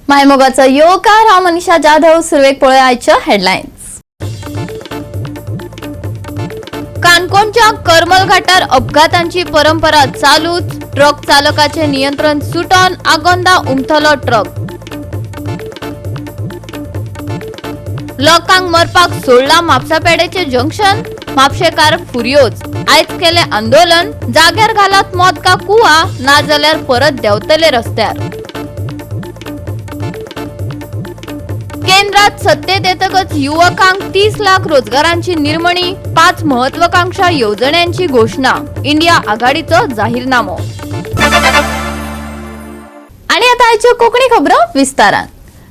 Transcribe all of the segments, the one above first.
मायमोगाचो येवकार. हांव मनीषा जाधव. सुरवेक पळोवया आयच्यो हेडलायन्स. काणकोणच्या करमल घाटार अपघातांची परंपरा चालूच. ट्रक चालकाचे नियंत्रण सुटोन आगोंदा उमथलो ट्रक. लोकांक मरपाक सोडला म्हापसा पेडेचे जंक्शन. म्हापशेकार फुर्योज. आयज केले आंदोलन. जाग्यार घालात मौत का कुवा, नाजाल्यार परत देंवतले रस्त्यार. केंद्रात सत्तेत येतकच युवकांक 30 लाख रोजगारांची निर्मणी. 5 महत्वाकांक्षा येवजण्यांची घोषणा. इंडिया आघाडीचो जाहीरनामो. आणि आता आयच्यो कोंकणी खबरो विस्तारान.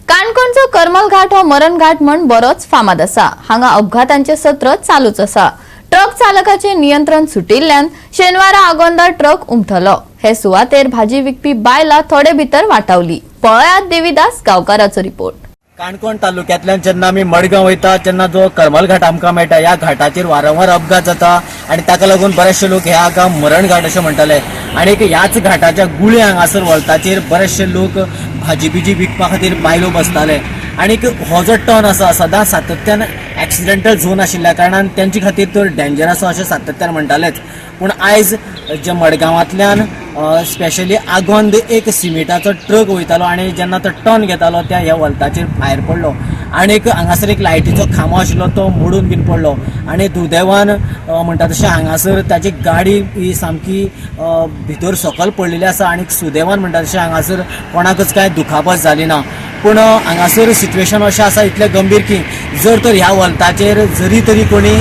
काणकोणचो करमल घाट हो मरण घाट म्हण बरोच फामाद आसा. हांगा अपघातांचे सत्र चालूच आसा. ट्रक चालकाचे नियंत्रण सुटिल्ल्यान शेनवारा आगोंदा ट्रक उमथलो. हे सुवातेर भाजी विकपी बायलां थोडे भितर वाटावली. पळयात देवीदास गांवकाराचो रिपोर्ट. काणकोण तालुक्यांतल्यान जेन्ना आमी मडगांव वयता तेन्ना जो करमल घाट आमकां मेळटा. ह्या घाटाचेर वारंवार अपघात जाता आनी ताका लागून बरेचशे लोक ह्या हाका मरण घाट अशें म्हणटाले. आनी ह्याच घाटाच्या गुळे हांगासर वळताचेर बरेचशे लोक भाजी बिजी विकपा खातीर बायलो बसताले. आनी हो जो टर्न आसा सदांच सातत्यान एक्सिडेंटल झोन आशिल्ल्या कारणान तेंचे खातीर तर डेंजर आसा अशें सातत्यान म्हणटालेच. पूण आयज जे मडगांवांतल्यान स्पेशली आगोंद एक सिमिटाचो ट्रक वयतालो आनी जेन्ना तो टर्न घेतालो त्या ह्या वल्ताचेर भायर पडलो आनीक हांगासर एक लायटीचो खांबो आशिल्लो तो मोडून बीन पडलो. आनी दुर्दैवान म्हणटा तशें हांगासर ताची गाडी ही सामकी भितर सकयल पडलेली आसा. आनी सुदैवान म्हणटा तशें हांगासर कोणाकच कांय दुखापत जाली ना. पूण हांगासर सिट्युएशन अशें आसा इतलें गंभीर की जर तर ह्या वल्ताचेर जरी तरी कोणी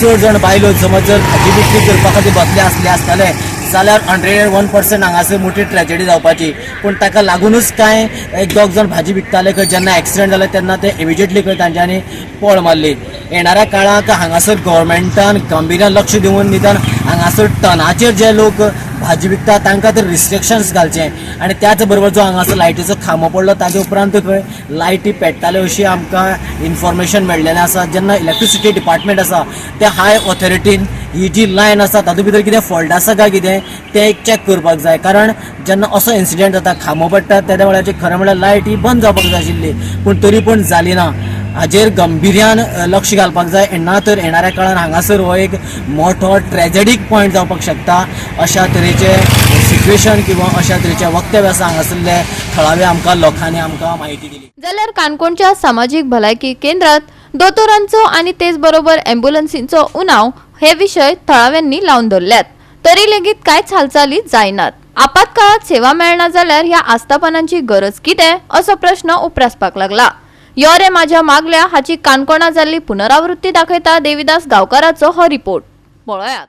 चड जाण बायलो समज जर भाजी विक्री करपा खातीर बसले आसले आसताले जाल्यार 101% हांगासर मोठी ट्रेजेडी जावपाची. पूण ताका लागुनूच कांय एक दोग जाण भाजी विकताले खंय, जेन्ना एक्सिडंट जाले तेन्ना ते इमिजिएटली खंय तांच्यांनी पळ मारली. येणाऱ्या काळाक हांगासर गव्हर्मेंटान गंभीर्यान लक्ष दिवन निदान हांगासर टनाचेर जे लोक भाजी विकता तांकां तर रिस्ट्रिक्शन्स घालचें. आनी त्याच बरोबर जो हांगासर लायटीचो खांबो पडलो ताजे उपरांत खंय लायटी पेट्टाल्यो अशी आमकां इन्फॉर्मेशन मेळ्ळेलें आसा. जेन्ना इलेक्ट्रिसिटी डिपार्टमेंट आसा त्या हाय ऑथॉरिटीन ही जी लायन आसा तातूंत भितर कितें फॉल्ट आसा काय कितें तें एक चॅक करपाक जाय. कारण जेन्ना असो इन्सिडंट जाता, खांबो पडटा, तेद्या वेळाचेर खरें म्हळ्यार लायट ही बंद जावपाक जाय आशिल्ली, पूण तरी पूण जाली ना. हाजेर गंभिर्यान लक्ष घालपाक जाय, ना तर येणाऱ्या काळान हांगासर हो एक मोठो ट्रेजेडीक पॉयंट जावपाक शकता. अशा तरेचे सिट्युएशन किंवा अशा तरेचे वक्तव्य आसा हांगासरले थळावे आमकां लोकांनी आमकां म्हायती दिली. जाल्यार काणकोणच्या सामाजीक भलायकी केंद्रात दोतोरांचो आनी तेच बरोबर ॲम्ब्युलन्सींचो उणाव हे विशय थळाव्यांनी लावन धरल्यात. तरी लेगीत कांयच हालचाली जायनात. आपातकाळात सेवा मेळना जाल्यार ह्या आस्थापनांची गरज कितें असो प्रश्न उप्रासपाक लागला. यो रे माझ्या मागल्या हाची काणकोणा जाल्ली पुनरावृत्ती दाखयता देवीदास गांवकाराचो हो रिपोर्ट. पळयात.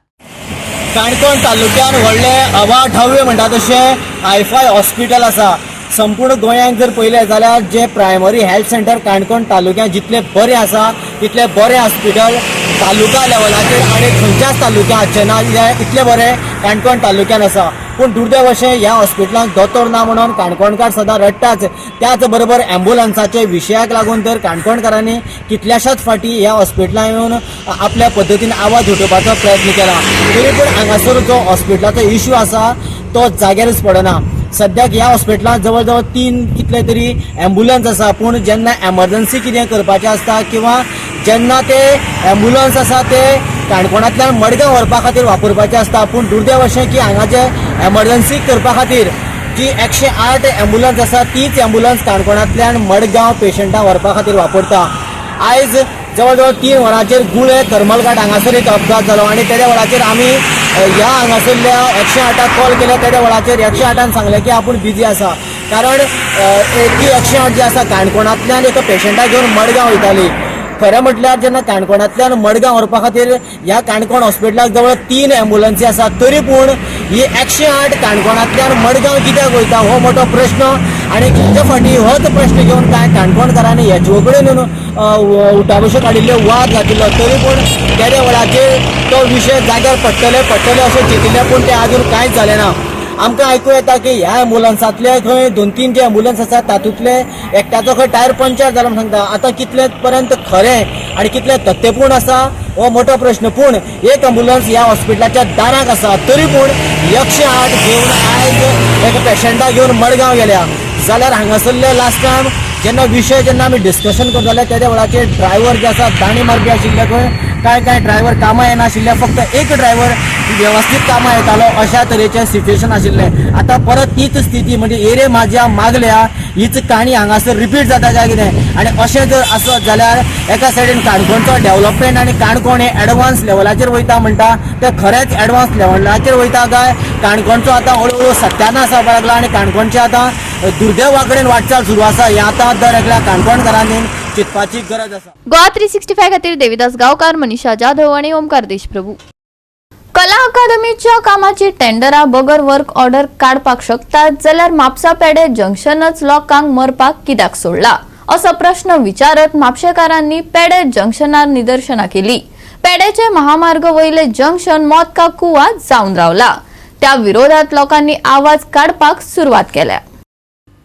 काणकोण तालुक्यान व्हडलें अवाढव्य म्हणटा तशें हायफाय हॉस्पिटल आसा. संपूर्ण गोंयांत जर पळयलें जाल्यार जे प्रायमरी हेल्थ सेंटर काणकोण तालुक्यांत जितलें बरें आसा तितलें बरें हॉस्पिटल तालुका लेवलाचेर आनी खंयच्याच तालुक्यांत आसचें ना इतलें बरें काणकोण तालुक्यांत आसा. पूण दुर्दैव अशें ह्या हॉस्पिटलांत दोतोर ना म्हणून काणकोणकार सदां रडटाच. त्याच बरोबर ॲम्ब्युलन्साचे विशयाक लागून तर काणकोणकारांनी कितल्याशाच फावटी ह्या हॉस्पिटलांत येवन आपल्या पद्दतीन आवाज उठोवपाचो प्रयत्न केला. तरी पूण हांगासर जो हॉस्पिटलाचो इश्यू आसा तो जाग्यारच पडना. सद्याक ह्या हॉस्पिटलांत जवळ जवळ 3 कितले तरी ॲम्ब्युलन्स आसा. पूण जेन्ना एमर्जन्सी कितें करपाचें आसता किंवा जेन्ना ते ॲम्ब्युलन्स आसा ते काणकोणांतल्यान मडगांव व्हरपा खातीर वापरपाचे आसता. पूण दुर्दैव अशें की हांगा जे एमर्जन्सी करपा खातीर जी 108 ॲम्ब्युलन्स आसा तीच ॲम्ब्युलन्स काणकोणांतल्यान मडगांव पेशंटां व्हरपा खातीर वापरता. आयज जवळ जवळ 3 वरांचेर गुळे करमलघाट हांगासर एक अपघात जालो आनी तेद्या वेळाचेर आमी ह्या हांगासरल्या 108 कॉल केल्या. तेद्या वेळाचेर 108 सांगलें की आपूण बिजी आसा. कारण ती 108 जी आसा काणकोणांतल्यान एका पेशंटाक घेवन मडगांव वयताली. खरें म्हटल्यार जेन्ना काणकोणांतल्यान मडगांव व्हरपा खातीर ह्या काणकोण हॉस्पिटलाक जवळ 3 ॲम्ब्युलन्सी आसा, तरी पूण ही 108 काणकोणांतल्यान मडगांव कित्याक वयता हो मोठो प्रश्न. आनी हेच्या फाटीं होच प्रश्न घेवन कांय काणकोणकारांनी एचओ कडेन उठाबशो काडिल्ल्यो, वाद घातिल्लो. तरी पूण तेद्या वेळाचेर तो विशय जाग्यार पडटले पडटले अशें चिंतिल्लें, पूण तें आजून कांयच जालें ना. आमकां आयकूं येता की ह्या ॲम्ब्युलन्सांतले खंय 2-3 जे ॲम्ब्युलन्स आसात तातूंतले एकट्याचो खंय टायर पंक्चर जाला म्हूण सांगता. आतां कितले पर्यंत खरें आनी कितलें तथ्यपूर्ण आसा हो मोठो प्रश्न. पूण एक ॲम्ब्युलन्स ह्या हॉस्पिटलाच्या दाराक आसा, तरी पूण 108 घेवन आयज एका पेशंटाक घेवन मडगांव गेल्या. जाल्यार हांगासरले लास्ट टायम जेन्ना विशय जेन्ना आमी डिस्कशन करताले तेद्या वेळाचेर ड्रायव्हर जे आसा दांडी मारपी आशिल्ले खंय, कांय कांय ड्रायव्हर कामां येनाशिल्ले, फक्त एक ड्रायव्हर वेवस्थीत कामां येतालो अशा तरेचें सिच्युएशन आशिल्लें. आतां परत तीच स्थिती म्हणजे एरे माझ्या मागल्या हीच काणी हांगासर रिपीट जाता काय कितें. आनी अशें जर आसत जाल्यार एका सायडीन काणकोणचो डेव्हलपमेंट आनी काणकोण हे एडवान्स लेवलाचेर वयता म्हणटा ते खरेंच एडवान्स लेवलाचेर वयता काय काणकोणचो आतां हळू हळू सत्यानाश जावपाक लागला आनी काणकोणचें आतां दुर्दैवा कडेन वाटचाल सुरू आसा हें आतां दर एकल्या काणकोणकारांनी चिंतपाची गरज आसा. गोवा 365 खातीर देविदास गांवकार, मनीषा जाधव आणि ओमकार देशप्रभू. कला अकादमीच्या कामाची टेंडरा बगर वर्क ऑर्डर काडपाक शकतात जाल्यार म्हापसा पेडे जंक्शनच लोकांक मरपाक कित्याक सोडला असो प्रश्न विचारत म्हापशेकारांनी पेडे जंक्शनार निदर्शनां केली. पेडेचे महामार्ग वयले जंक्शन मौत का कुवा जावन रावला. त्या विरोधात लोकांनी आवाज काडपाक सुरवात केल्या.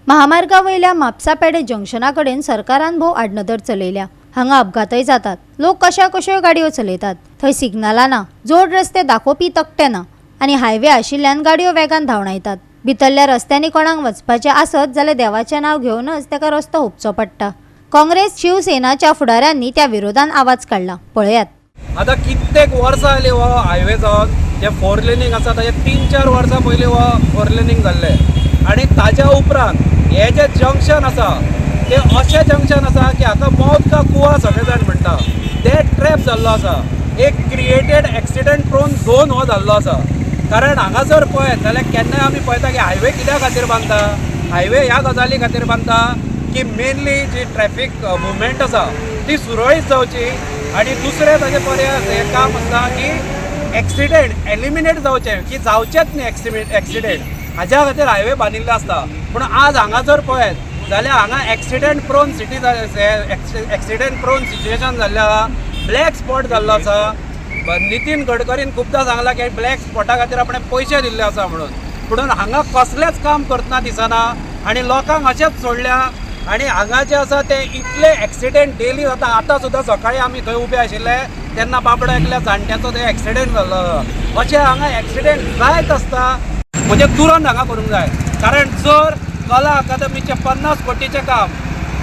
महामार्गावयल्या म्हापसा पेडे जंक्शना कडेन सरकारान भोव आडनदर चलयल्या. हांगा अपघातय जातात, लोक कश्या कश्योय गाडयो चलयतात, थंय सिग्नलां ना, जोड रस्ते दाखोवपी तकटे ना आनी हायवे आशिल्ल्यान गाडयो वेगान धांवडायतात. भितरल्या रस्त्यांनी कोणाक वचपाचें आसत जाल्यार देवाचें नांव घेवनच ताका रस्तो हुपचो पडटा. काँग्रेस शिवसेनाच्या फुडाऱ्यांनी त्या विरोधान आवाज काडला, पळयात. आतां कित्येक वर्सां जालीं हो हायवे जावन जे फोर लेनींग आसा ताजें 3-4 वर्सां पयलीं हो फोर लेनींग जाल्लें आनी ताज्या उपरांत हें जें जंक्शन आसा तें अशें जंक्शन आसा की हाका मौत का कुवा सगळे जाण म्हणटा, तें ट्रॅप जाल्लो आसा. एक क्रिएटेड एक्सिडंट प्रोन झोन हो जाल्लो आसा. कारण हांगा जर पळयत जाल्यार केन्नाय आमी पळयता की हायवे कित्या खातीर बांदता, हायवे ह्या गजाली खातीर बांदता की मेनली जी ट्रॅफीक मुवमेंट आसा ती सुरळीत जावची आनी दुसरें ताजें पर्याय हें काम आसता की एक्सिडेंट एलिमिनेट जावचें, की जावचेंच न्ही एक्सिडेंट, हाज्या खातीर हायवे बांदिल्लो आसता. पूण आज हांगा जर पळयत जाल्यार हांगा accident prone city, accident prone situation जाल्लें आसा, ब्लॅक स्पॉट जाल्लो आसा. नितीन गडकरीन खुबदां सांगलां की ब्लॅक स्पॉटा खातीर आपणें पयशे दिल्ले आसा म्हणून, पुणून हांगा कसलेंच काम करतना दिसना आनी लोकांक अशेंच सोडल्या. आनी हांगा जे आसा ते इतले एक्सिडेंट डेली जाता. आतां सुद्दां सकाळी आमी थंय उबे आशिल्ले तेन्ना बाबडो एकल्या जाणट्याचो थंय एक्सिडेंट जाल्लो. अशें हांगा एक्सिडेंट जायत आसता. म्हणजे तुरंत हांगा करूंक जाय. कारण जर कला अकादमीचें 50 कोटीचें काम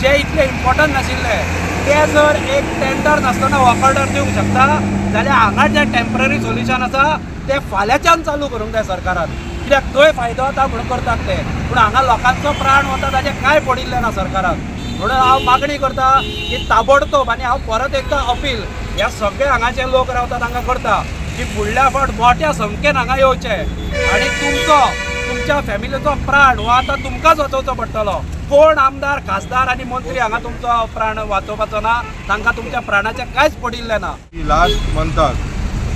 जें इतलें इम्पॉर्टंट नाशिल्लें तें जर एक टेंडर नासतना वर्क ऑर्डर दिवंक शकता जाल्यार हांगा जें टेम्पररी सोल्युशन आसा तें फाल्यांच्यान चालू करूंक जाय सरकारान. कित्याक थंय फायदो जाता म्हणून करतात ते, पूण हांगा लोकांचो प्राण वता ताजें कांय पडिल्लें ना सरकाराक. म्हणून हांव मागणी करता की ताबडतोब, आनी हांव परत एकदां अपील ह्या सगळे हांगाचे लोक रावता तांकां करता की फुडल्या फावट मोठ्या संख्येन हांगा येवचे आनी तुमचो तुमच्या फॅमिलीचो प्राण हो आतां तुमकांच वाचोवचो पडटलो. कोण आमदार, खासदार आनी मंत्री हांगा तुमचो प्राण वाचोवपाचो ना, तांकां तुमच्या प्राणाचें कांयच पडिल्लें ना. लास्ट मंथाक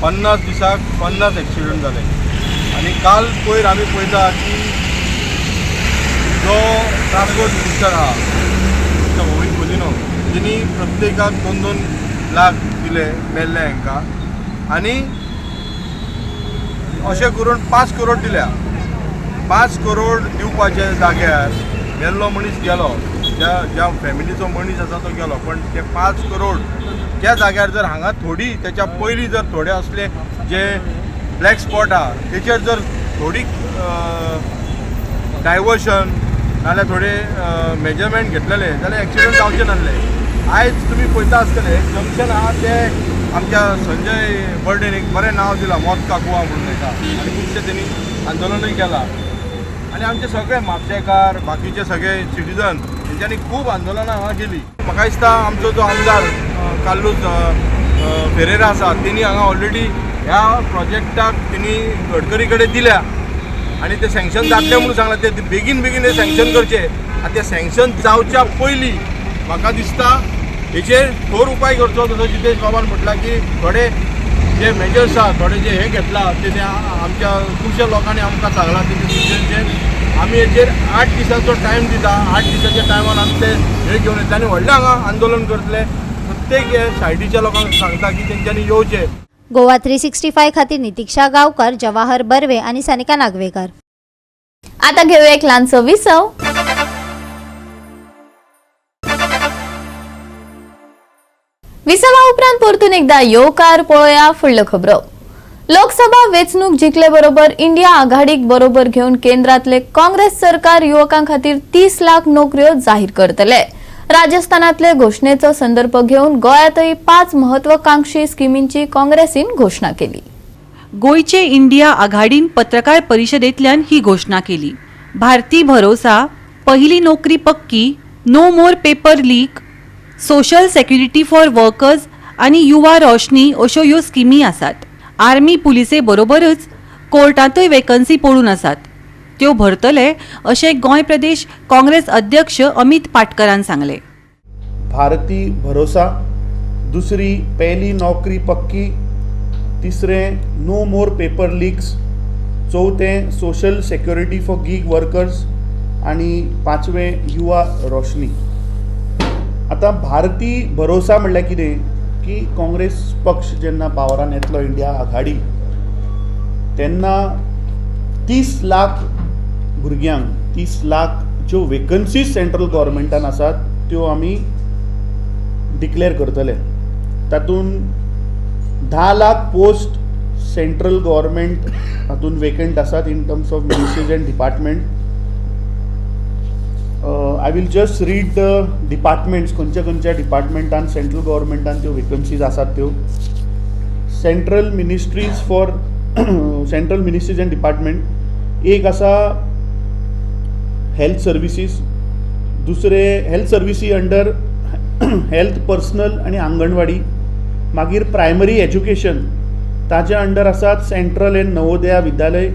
50 दिसाक 50 एक्सिडंट जाले आनी काल पयर आमी पळयता की जो ट्रान्सपोर्ट मिनिस्टर आहा गोविंद गुदिन्हो तेणी प्रत्येकाक 2-2 लाख दिले मेल्ले हांकां आनी अशें करून 5 करोड दिल्या. 5 करोड दिवपाचे जाग्यार मेल्लो मनीस गेलो, ज्या ज्या फॅमिलीचो मनीस आसा तो गेलो, पण ते 5 करोड त्या जाग्यार जर हांगा थोडी त्याच्या पयलीं जर थोडे असले जे ब्लॅक स्पॉट आहा तेचेर जर थोडी डायवर्शन नाल्यार थोडे मेजरमेंट घेतलेले जाल्यार एक्सिडंट जावचे नासले. आयज तुमी पळयता आसतले जंक्शन आहा ते आमच्या संजय बर्डेन एक बरें नांव दिलां मौत का कुवा म्हणून एका, आनी खुबशें तेणी आंदोलनूय केलां आनी आमचे सगळे म्हापशेकार बाकीचे सगळे सिटीजन तेंच्यांनी खूब आंदोलनां हांगा केली. म्हाका दिसता आमचो जो आमदार कार्लूस फेरेरा आसा तेणी हांगा ऑलरेडी ह्या प्रोजेक्टाक तेणी गडकरी कडेन दिल्या आनी ते सँक्शन जातलें म्हणून सांगलां. ते बेगीन बेगीन ते सँक्शन करचे आनी ते सँक्शन जावच्या पयलीं म्हाका दिसता हेचेर थोर उपाय करचो. जसो जितेश बाबान म्हटलां की थोडे जे मेजर्स आहा थोडे जे हे घेतला ते आमच्या खुबश्या लोकांनी आमकां सांगलां तेजे सुचनेचेर आमी हेचेर 8 दिसांचो टायम दिता. 8 दिसाच्या टायमान आमी ते हे घेवन येतले आनी व्हडलें हांगा आंदोलन करतले. प्रत्येक सायडीच्या लोकांक सांगता की तेंच्यांनी येवचें. गोवा 365 खातीर नितिक्षा गावकर, जवाहर बर्वे आनी सानिका नागवेकर. आता घेऊया एक ल्हानसो विसव. विसवा उपरांत परतून एकदा येवकार पळोवया फुडल्यो खबरो. लोकसभा वेंचणूक जिखले बरोबर इंडिया आघाडीक बरोबर घेवन केंद्रातले काँग्रेस सरकार युवकां खातीर 30 लाख नोकऱ्यो जाहीर करतले. राजस्थानातले घोशणेचो संदर्भ घेवन गोंयांतय 5 महत्वाकांक्षी स्किमींची काँग्रेसीन घोशणा केली. गोंयचे इंडिया आघाडीन पत्रकार परिशदेंतल्यान ही घोशणा केली. भारती भरोसा, पहिली नोकरी पक्की, no more paper leak, social security for workers आनी युवा रोशनी अश्यो ह्यो स्किमी आसात. आर्मी पुलिसे बरोबरच कोर्टांतूय वेकन्सी पडून आसात, त्यो भरतले अशें गोंय प्रदेश काँग्रेस अध्यक्ष अमित पाटकरान सांगलें. भारती भरोसा, दुसरी पहली नौकरी पक्की, तिसरें नो मोर पेपर लिक्स, चवथें social security for gig workers आनी पांचवें युवा रोशनी. आतां भारती भरोसा म्हणल्यार कितें की काँग्रेस पक्ष जेन्ना पावरान येतलो इंडिया आघाडी तेन्ना 30 लाख भुरग्यांक 30 लाख ज्यो वेकन्सीज सेंट्रल गव्हर्मेंटान आसात त्यो आमी डिक्लेअर करतले. तातूंत 10 लाख पोस्ट सेंट्रल गव्हर्मेंट हातूंत वेकंट आसात in terms of ministries and department. I will just read the departments, खंयच्या खंयच्या डिपार्टमेंटान सेंट्रल गव्हर्मेंटान त्यो वेकन्सीज आसात त्यो. Central ministries for central ministries and department, एक आसा हेल्थ सर्विसीस, दुसरे health services under health personnel आनी आंगणवाडी, मागीर प्रायमरी एज्युकेशन ताज्या अंडर आसात सेंट्रल एंड नवोदया विद्यालय,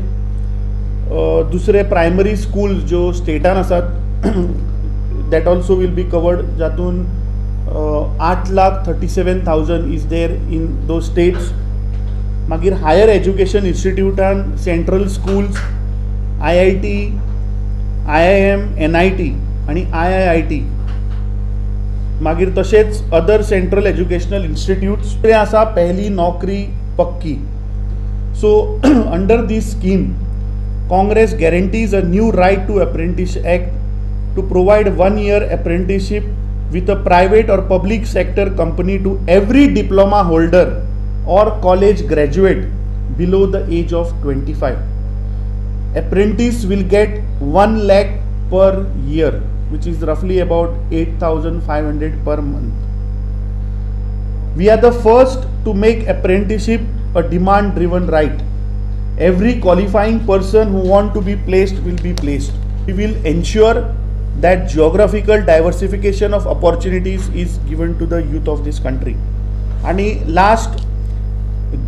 दुसरे प्रायमरी स्कूल ज्यो स्टेटान आसात that also will be covered, जातून 8,37,000 is there in those states. मागीर हायर एज्युकेशन इन्स्टिट्यूटान central schools, IIT, IIM, NIT आनी IIIT, मागीर तशेंच अदर सेंट्रल एज्युकेशनल इन्स्टिट्यूट्स. ते आसा पहली नौकरी पक्की. So under this scheme Congress guarantees a new Right to Apprentice Act to provide 1 year apprenticeship with a private or public sector company to every diploma holder or college graduate below the age of 25. Apprentice will get 1 lakh per year, which is roughly about 8500 per month. We are the first to make apprenticeship a demand driven right. Every qualifying person who want to be placed will be placed. We will ensure that geographical diversification of opportunities is given to the youth of this country. आणि last,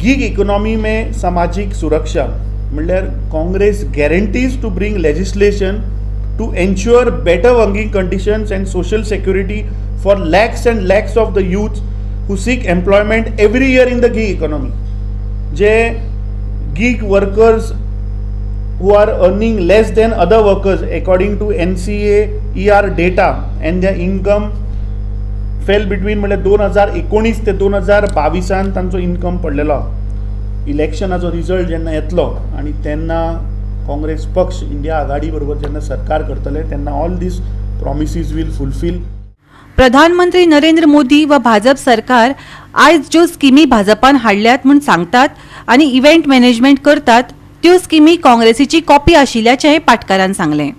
gig economy में सामाजिक सुरक्षा म्हणल्यार Congress guarantees to bring legislation to ensure better working conditions and social security for lakhs and lakhs of the youth who seek employment every year in the gig economy. J gig workers who are earning less than other workers according to NCAER data and their income fell between, म्हणल्यार 2019 ते 2022 तांचो income पडलेलो. इलेक्शनाचो result जेन्ना येतलो आनी तेन्ना काँग्रेस पक्ष India आघाडी बरोबर जेन्ना सरकार करतले तेन्ना all these promises will fulfil. प्रधानमंत्री नरेंद्र मोदी व भाजप सरकार आयज ज्यो स्किमी भाजपान हाडल्यात म्हूण सांगतात आनी इव्हेंट मॅनेजमेंट करतात त्यो स्किमी काँग्रेसीची कॉपी आशिल्ल्याचें पाटकारान सांगलें.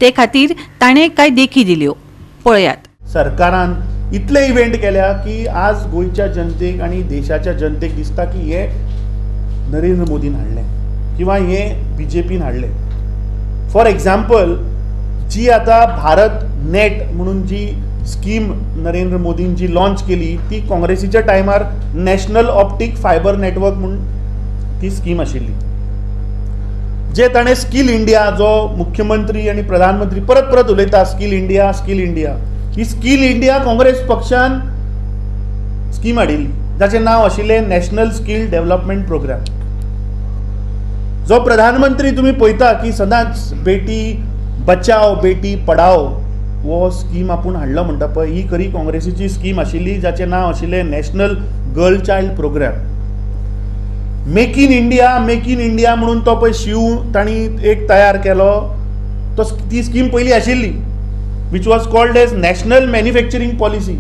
ते खातीर ताणें कांय देखी दिल्यो, पळयात. सरकारान इतले इव्हेंट केल्या की आज गोंयच्या जनतेक आनी देशाच्या जनतेक दिसता की हे नरेंद्र मोदीन हाडलें किंवा हे बीजेपीन हाडलें. फॉर एक्झाम्पल, जी आतां भारत नेट म्हणून जी स्कीम नरेंद्र मोदीन जी लॉन्च केली ती काँग्रेसीच्या टायमार नॅशनल ऑप्टीक फायबर नेटवर्क म्हूण ती स्कीम आशिल्ली. जे ताणें स्कील इंडिया, जो मुख्यमंत्री आनी प्रधानमंत्री परत परत उलयता स्कील इंडिया, स्कील इंडिया, ही स्कील इंडिया काँग्रेस पक्षान स्कीम हाडिल्ली जाचें नांव आशिल्लें नॅशनल स्कील डेव्हलपमेंट प्रोग्राम. जो प्रधानमंत्री तुमी पळयता की सदांच बेटी बचाव बेटी पढाओ हो स्कीम आपूण हाडलो म्हणटा पळय, ही खरी काँग्रेसीची स्कीम आशिल्ली जाचें नांव आशिल्लें national girl child programme. Make in India, make in India म्हणून तो पळय शींव तांणी एक तयार केलो, तो ती स्कीम पयलीं आशिल्ली which was called as National Manufacturing Policy.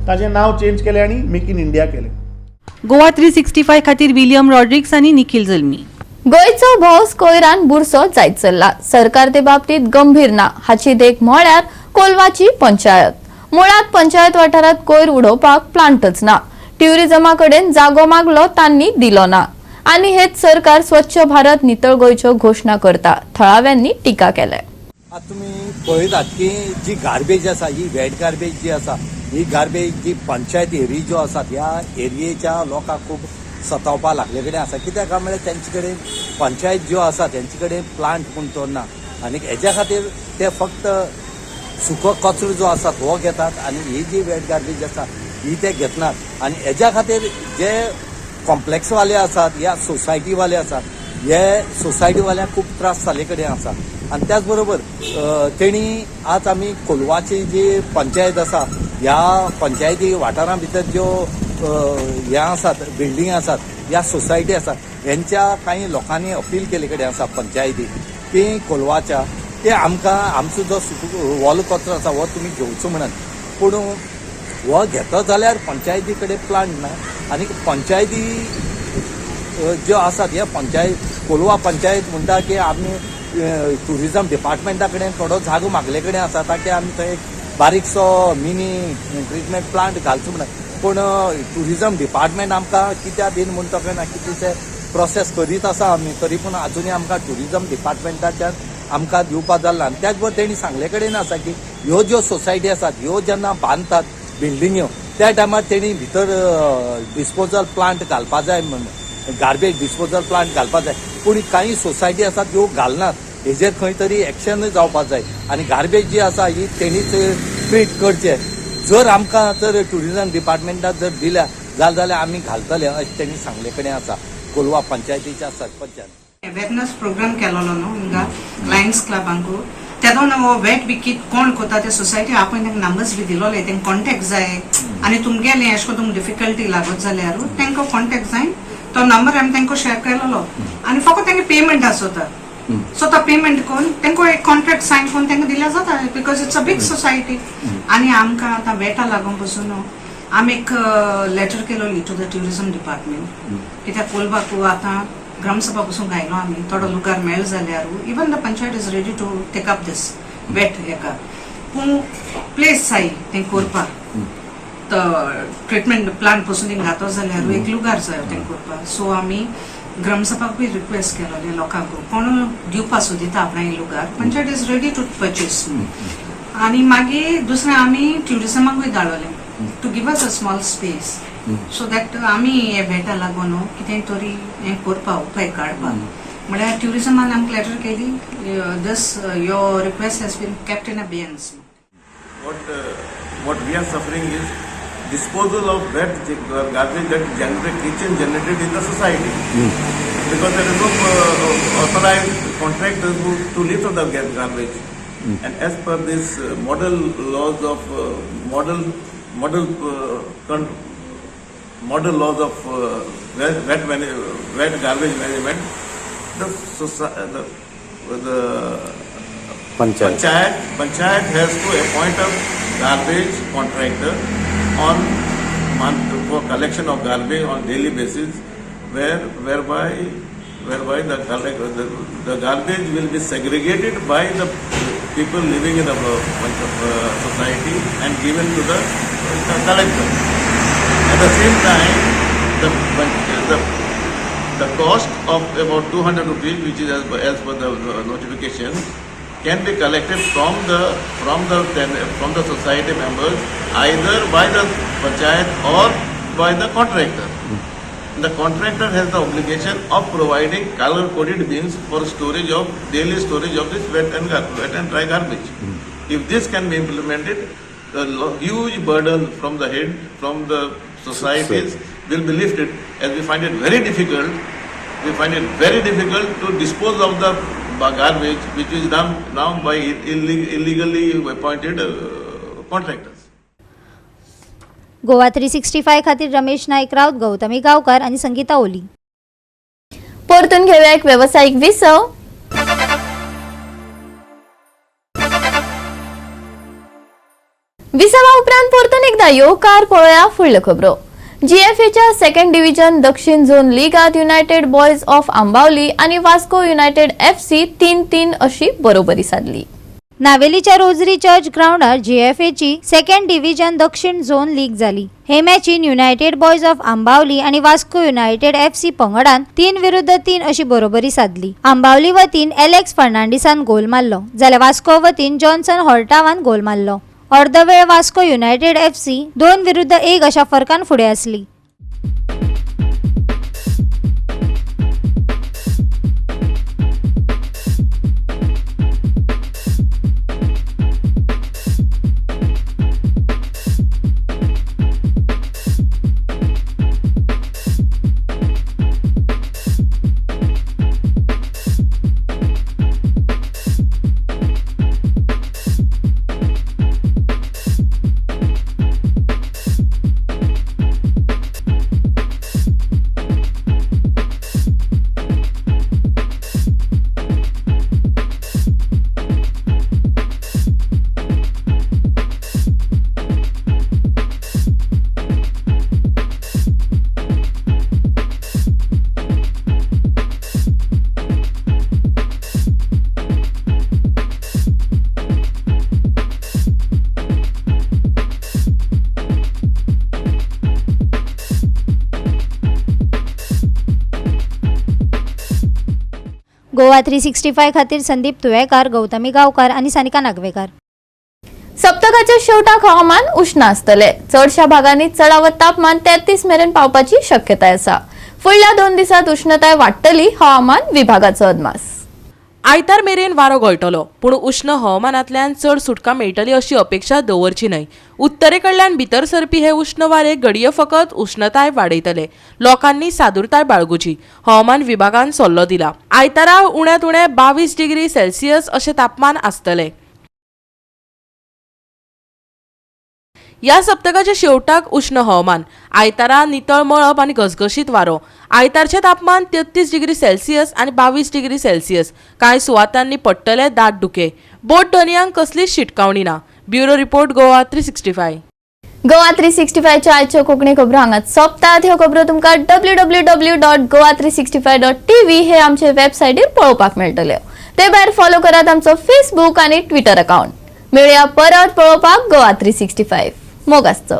ताजें नांव चेंज केलें आनी मेक इन इंडिया केलें. गोवा 365 खातीर विलियम रॉड्रिक्स आनी निखिल जल्मी. गोंयचो भौस कोयरान बुरसो जायत चल्ला. सरकार ते बाबतीत गंभीर ना हाची देख म्हळ्यार कोलवाची पंचायत. मुळात पंचायत वाठारात कोयर उडोवपाक प्लांटच ना. ट्युरिझमा कडेन जागो मागलो, तांणी दिलो ना आनी हेच सरकार स्वच्छ भारत, नितळ गोंयच्यो घोशणा करता. थळाव्यांनी टिका केल्या. आतां तुमी पळयतात की जी गार्बेज आसा, ही वेट गार्बेज जी आसा, ही गार्बेज जी पंचायत एरिया ज्यो आसात, ह्या एरियेच्या लोकांक खूब सतावपा लागले कडेन आसा. कित्याक काय म्हळ्यार तेंचे कडेन पंचायत ज्यो आसा तेंचे कडेन प्लांट म्हूण तो ना आनी हेज्या खातीर ते फक्त सुको कचरो जो आसा तो घेतात आनी ही जी वेट गार्बेज आसा ही ते घेतनात. आनी हेज्या खातीर जे कॉम्प्लेक्सवाले आसात या सोसायटीवाले आसात, हे सोसायटीवाल्यांक खूब त्रास जाल्ले कडेन आसा. आनी त्याच बरोबर तेणी आज आमी कोलवाची जी पंचायत आसा, ह्या पंचायती वाठारा भितर ज्यो हें आसात, बिल्डींग आसात या सोसायटी आसात, हेंच्या कांय लोकांनी अपील केल्ले कडेन आसा पंचायती की कोलवाच्या की आमकां आमचो जो सुको ओलो कचरो आसा हो तुमी घेवचो म्हणून. पूण हो घेता जाल्यार पंचायती कडेन प्लांट ना आनी पंचायती ज्यो आसात ह्या पंचायत, कोलवा पंचायत म्हणटा की आमी ट्युरिजम डिपार्टमेंटा कडेन थोडो जागो मागले कडेन आसा, ताकी आमी थंय एक बारीकसो मिनी ट्रिटमेंट प्लांट घालचो म्हणून. पूण ट्युरिजम डिपार्टमेंट आमकां कित्याक दिन म्हूण तो ना, कितलेशे प्रोसेस करीत आसा आमी, तरी पूण आजुनूय आमकां ट्युरिजम डिपार्टमेंटाच्यान आमकां दिवपा जालें ना. आनी त्याच बरोबर तेणी सांगले कडेन आसा की ह्यो ज्यो सोसायटी आसात, ह्यो जेन्ना बांदतात बिल्डिंग्यो, त्या टायमार तेणी भितर डिस्पोजल प्लांट घालपा जाय म्हणून, गार्बेज डिस्पोजल प्लांट घालपा जाय. पूण कांय सोसायटी आसात त्यो घालनात. हेजेर खंय तरी एक्शनूय जावपा जाय आनी गार्बेज जी आसा ही तेणीच ट्रीट करचे. जर आमकां जर ट्युरिजम डिपार्टमेंटान जर दिल्या जाल्यार आमी घालतले अशें तेणी सांगले कडेन आसा कोलवा पंचायतीच्या सरपंचान. अवेरनेस प्रोग्राम केलेलो न्हू हिंगा लायन्स क्लबांकू, तेदोन हो वेट बी कित कोण कोता ते सोसायटी आपण तांकां नंबर्स बी दिलोले. तेंका कॉन्टेक्ट जाय आनी तुमगेले अशें करून तुमकां डिफिकल्टी लागत जाल्यार तांकां कॉन्टेक्ट जाय. तो नंबर आमी तांकां शेअर केलेलो आनी फकत तांकां पेमेंट आसता. सो तो पेमेंट करून तांकां एक कॉन्ट्रॅक्ट सायन करून तांकां दिल्यार जाता, because it's a big society. आनी आमकां आतां वेटा लागून पसून न्हू आमी एक लेटर केलोली टू the tourism department, कित्याक कोलबाकू आतां ग्रामसभा पसून घायलो आमी, थोडो लुगार मेळ जाल्यार even the panchayat is ready to take up this wet हेका. पूण प्लेस जाय तें करपाक. तो ट्रिटमेंट प्लांट पसून थिंग घातो जाल्यार एक लुगार जायो तें करपाक. सो आमी ग्रामसभाक बी रिक्वेस्ट केलोले लोकांक, कोण दिवपा सोदिता आपणाय लुगार, panchayat is ready to purchase. आनी मागीर दुसरें आमी ट्युरिजमाकूय धाडवलें to give us a small space so that आमी हे भेटा लागून न्हू कितें तरी हें करपा, उपाय काडपाक. म्हळ्यार ट्युरिजमान आमकां लेटर केली, this your request has been kept in abeyance. What we are suffering is disposal of wet garbage that generate kitchen generated in the society, because there is no authorized contractors who to lift up the garbage. And as per this model laws of model model laws of wet garbage management, the panchayat has to appoint a garbage contractor on month for collection of garbage on daily basis, whereby the garbage will be segregated by the people living in the society and given to the collector. At the same time, the cost of about 200 rupees, which is as per the notification, can be collected from the society members either by the panchayat or by the contractor. The contractor has the obligation of providing color-coded bins for storage of daily storage of this wet and dry garbage. If this can be implemented, the huge burden from the head, from the societies will be lifted, as we find it very difficult. We find it very difficult to dispose of the garbage which is done now by illegally appointed contractors. Goa 365 खातीर रमेश नायक राऊत, गौतमी गांवकार आनी संगीता ओली. परतून घेऊया एक वेवसायीक विसव. विसवा उपरांत परतून एकदा येवकार. पळोवया फुडल्यो खबरो. जीएफएच्या सेकंड डिव्हिजन दक्षिण झोन लिगात युनायटेड बॉयज ऑफ आंबावली आनी वास्को युनायटेड एफसी 3-3 अशी बरोबरी साधली. नावेलीच्या रोजरी चर्च ग्राउंडार जीएफएची सेकंड डिव्हिजन दक्षिण झोन लीग जाली. हे मॅचीन युनायटेड बॉयज ऑफ आंबावली आनी वास्को युनायटेड एफसी पंगडान 3-3 अशी बरोबरी साधली. आंबावली वतीन एलेक्स फर्नांडिसान गोल मारलो जाल्यार वास्को वतीन जॉन्सन हॉर्टावान गोल मारलो. अर्दवेळ वास्को युनायटेड एफसी 2-1 अशा फरकान फुडें आसली. गोवा 365 खातीर संदीप तुयेकार, गौतमी गांवकार आनी सानिका नागवेकार. सप्तकाच्या शेवटाक हवामान उश्ण आसतले. चडशा भागांनी चडावत तापमान 33 मेरेन पावपाची शक्यताय आसा. फुडल्या 2 दिसात उष्णताय वाडटली, हवामान विभागाचो अदमास. आयतार मेरेन वारो गळटलो, पूण उश्ण हवामानांतल्यान चड सुटका मेळटली अशी अपेक्षा दवरची न्हय. उत्तरेकडल्यान भितर सरपी हे उश्ण वारे घडये फकत उष्णताय वाडयतले. लोकांनी सादुरताय बाळगुची, हवामान विभागान सल्लो दिला. आयतारा उण्यांत उणें 22 डिग्री सेल्सियस अशें तापमान आसतलें. ह्या सप्तकाच्या शेवटाक उश्ण हवामान. आयतारा नितळ मळब आनी घसघशीत वारो. आयतारचें तापमान 33 डिग्री सेल्सियस आनी 22 डिग्री सेल्सियस. कांय सुवातांनी पडटले दाट धुके. बोट धनयांक कसलीच शिटकावणी ना. Bureau report, Goa 365. Goa 365च्या आयच्यो कोंकणी खबरो हांगाच सोंपतात. ह्यो खबरो तुमकां www.goa365.tv हे आमचे वेबसायटीर पळोवपाक मेळटल्यो. ते भायर फॉलो करात आमचो फेसबूक आनी ट्विटर अकाउंट. मेळया परत पळोवपाक गोवा 365. मोग आसचो.